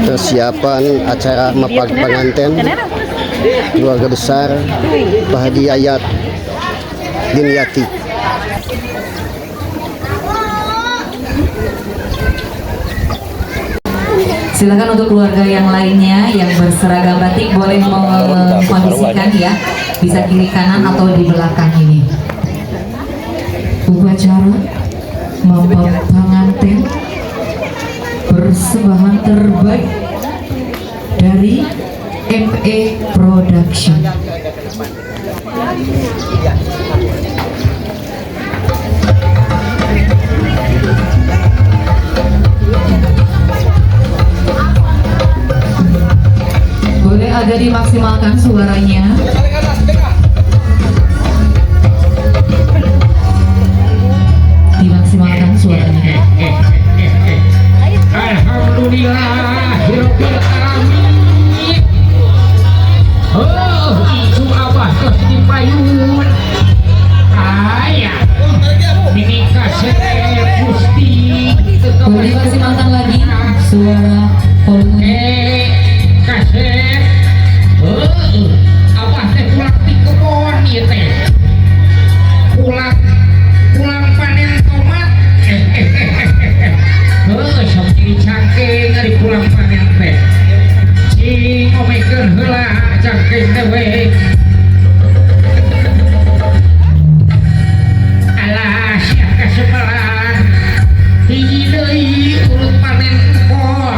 Persiapan acara mapag panganten keluarga besar Pak Haji Yayat Dimyati. Silakan untuk keluarga yang lainnya yang berseragam batik boleh mengkondisikan ya, bisa kiri kanan atau di belakang ini. Upacara mapag panganten persembahan terbaik dari ME Production. Boleh agak dimaksimalkan suaranya. Dimaksimalkan suaranya. Alhamdulillahirabbil alamin. Oh, itu abah tos di payun. Aya. Ini kasep Gusti. Boleh dimaksimalkan lagi suara volumenya. Eh, kasep. Heuh, abah teh pulang ti kebon ieu teh. Pulang pulang panen tomat. Heuh, sok jadi cangkeng ari pulang panen teh. Cing omekeun heula cangkeng teh we. Alah, sia kasebelan. Hiji deui urut panen kok.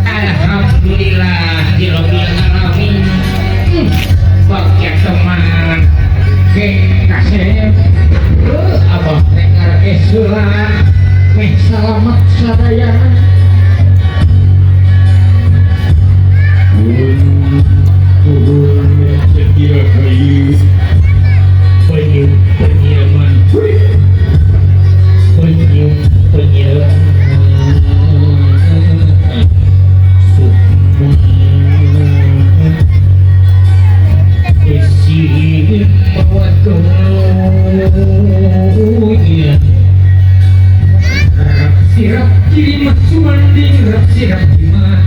Alhamdulillahirabbil alamin. Bagja teman geng kasep. Abah teh ngaragesulan meh salamet sadayana. Setia kayu penyum penyaman penyum penyaman sukma isi bawa Rap sirap jimat sumanding rap sirap jimat.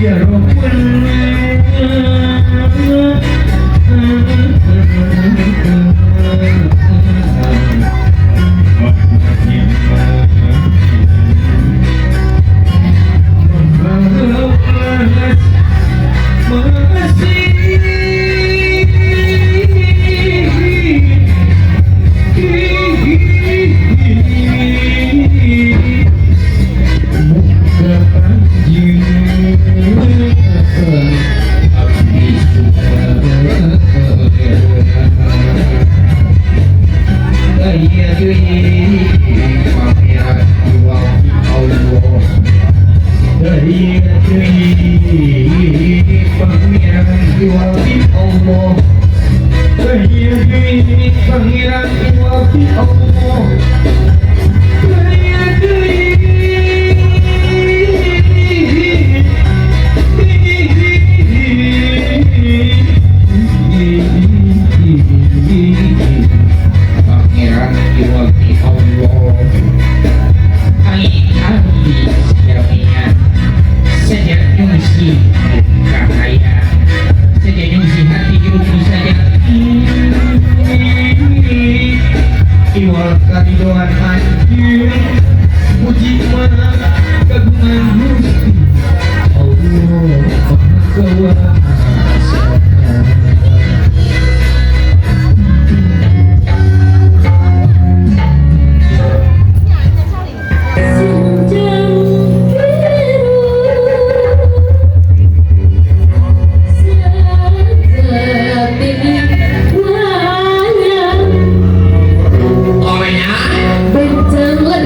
Ya Allah. Pangeran Allah. Pangeran Iwati Allah. Ai abdi jamiah sejak nyungsi kahaya sejak nyungsi hati hidup saja Iwal karidoan anjeun puji mana kagungan Gusti Allah Maha Kuasa. Olehnya Bencang.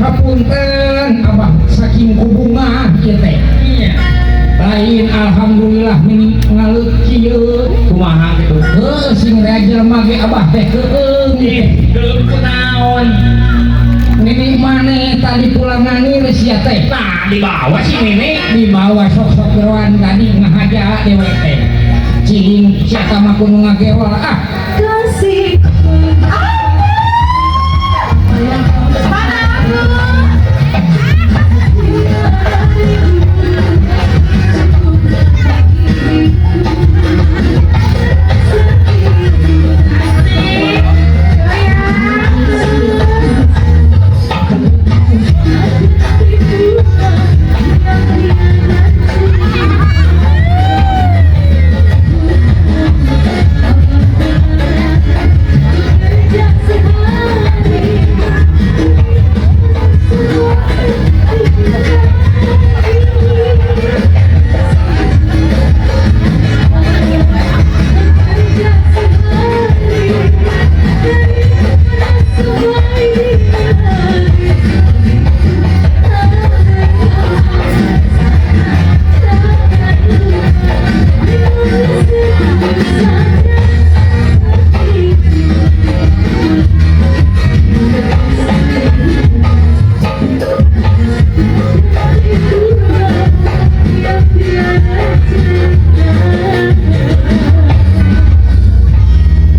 Hapunten abah saking kubunga ieu teh. Lain alhamdulillah mini ngaleuk kieu Kumaha kitu? Heuh sing rea jelema ge abah teh keueung. Keueung kunaon? Nini maneh tadi pulangan geus sia teh. Nah, dibawa si Nini. Dibawa sok-sok geroan tadi ngahaja dewek teh. Cing sia mah kudu ngagewal ah. Kasih.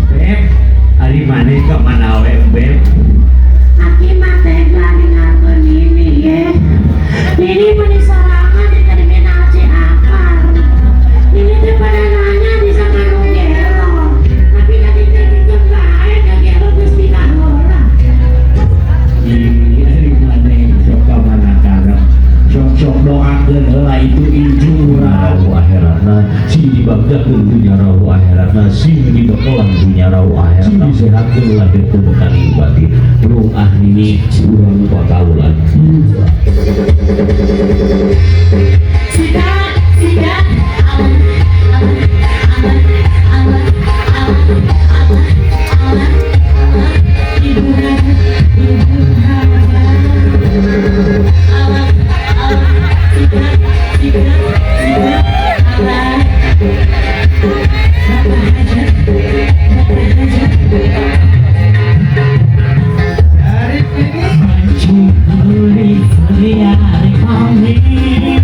Beb, ari maneh ka mana we, Beb? Aki mah tega ninggalkeun Nini ye. Nini meni sorangan di terminal Ciakar. Nini teh pada nanya di sama nu gelo. Tapi tadi teh dikeun bae ka gelo geus dikaheula. Ih, ari maneh sok ka mana karep. Sok-sok doakeun heula itu incu urang akhiratna sing dibagjakeun dunya rawu akhiratna sing dibekelan dunya rawu akhiratna sing disehatkeun lahir ku bekani batin rung ah nini urang pakaulan. Sikat, sikat, awan, awan, awan, awan, awan, awan, awan, awan, ibu raja, ibu raja. Awan, awan, sikat, sikat, sikat, awan. Bapak Hajar, Bapak Hajar. Dari sini.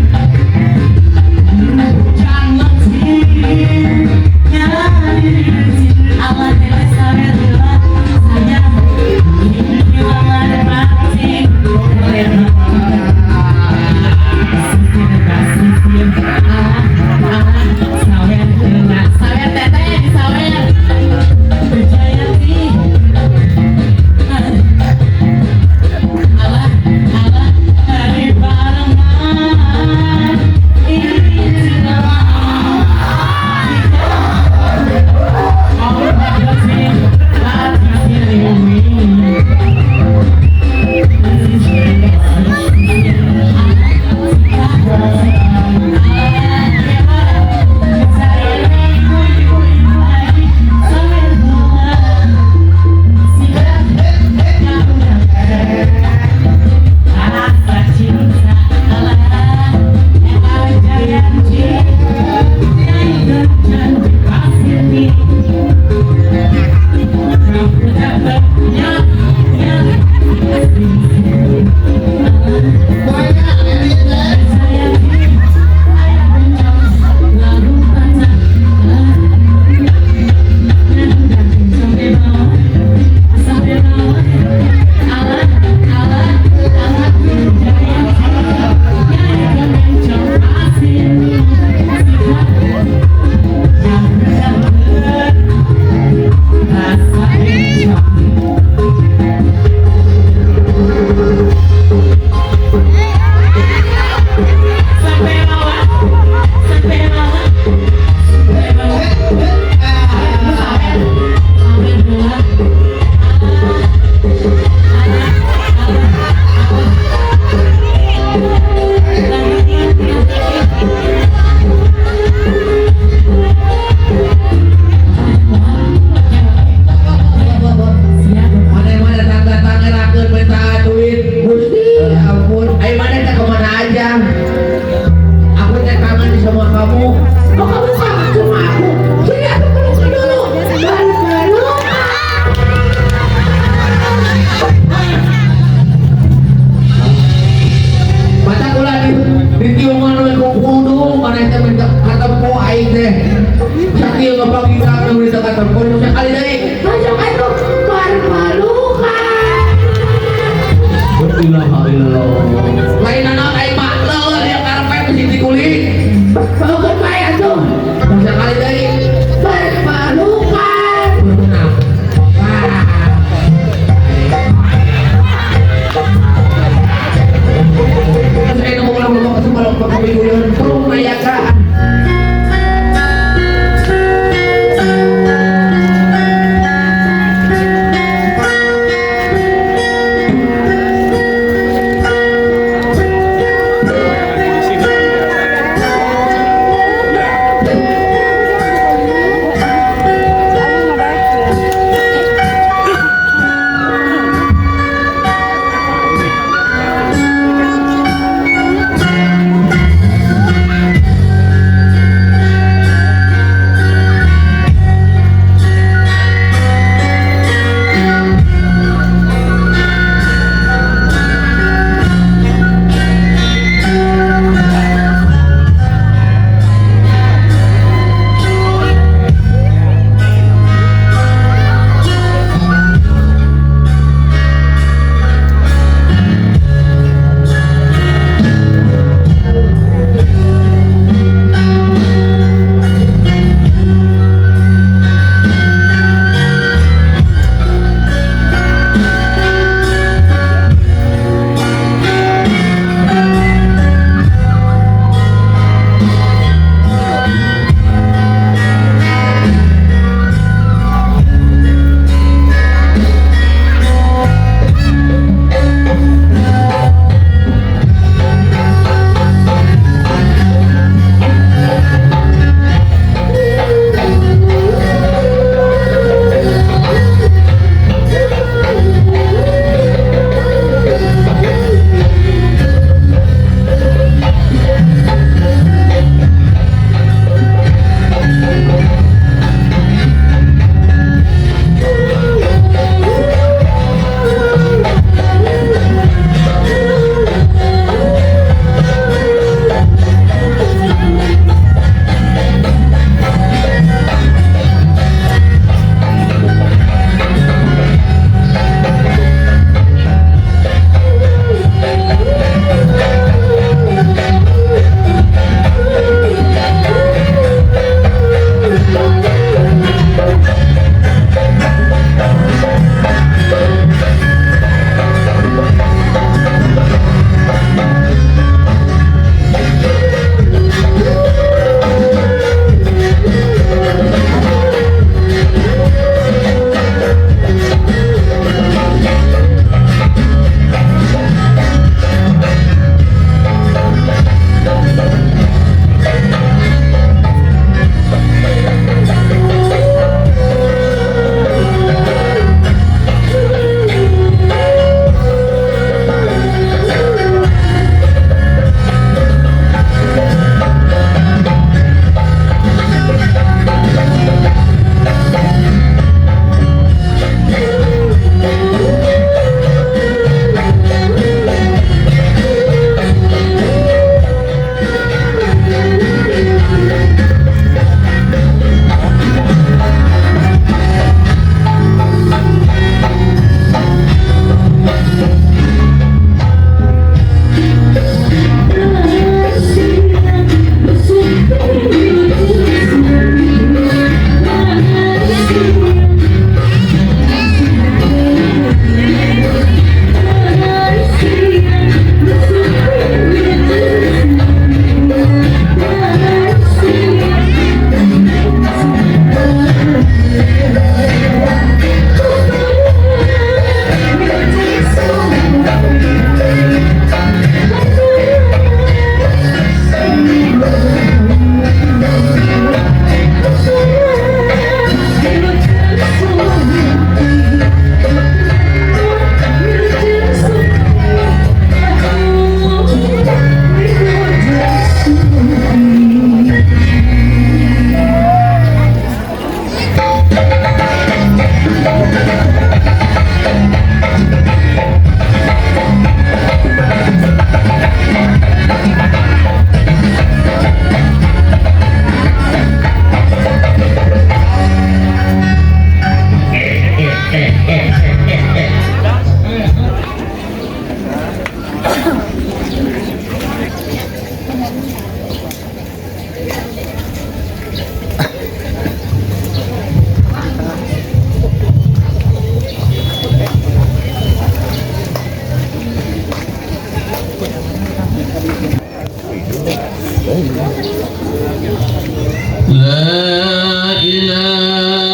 La ilaha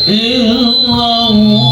illallah.